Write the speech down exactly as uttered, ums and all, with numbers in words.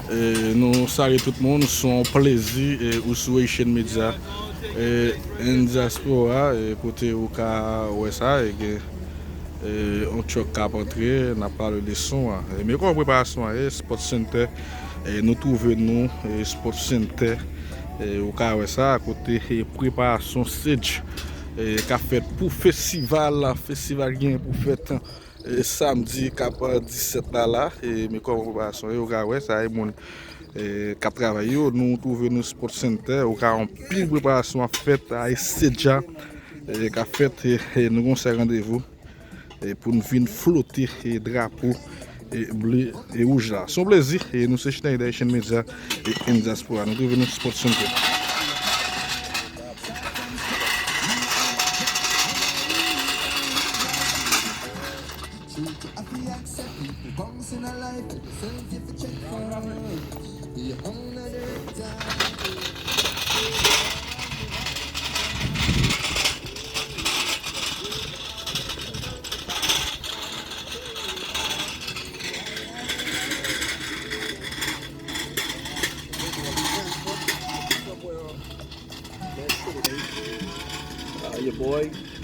E, nou salye tout moun, se yon plezi, e, ou sou Haitian Media, e, and Diaspora, e, kote ou ka wè sa, e, gen, e, yon truck k ap antre, n ap pale de son an. E, men kòman preparasyon an ye, Sport Center, e, nou twouve nou, e, Sport Center, e, ou ka wè sa, kote, e, preparasyon stage, e, k ap fèt pou festival, festival ki gen pou fèt, e, samdi k ap, e, disèt la la, e, men kòman preparasyon yo, ou ka wè sa, e, moun, e, k ap travay yo, nou twouve nou Sport Center, ou ka anpil preparasyon ap fèt, a, e, stage a, e, k ap fèt, e, e, nou gon sèl randevou, e, pou n vin flote, e, drapo, e, ble e wouj la. Se yon plezi, e, nou se Schneider Haitian Media, e, and Diaspora, nou twouve nou Sport Center. Uh, your boy.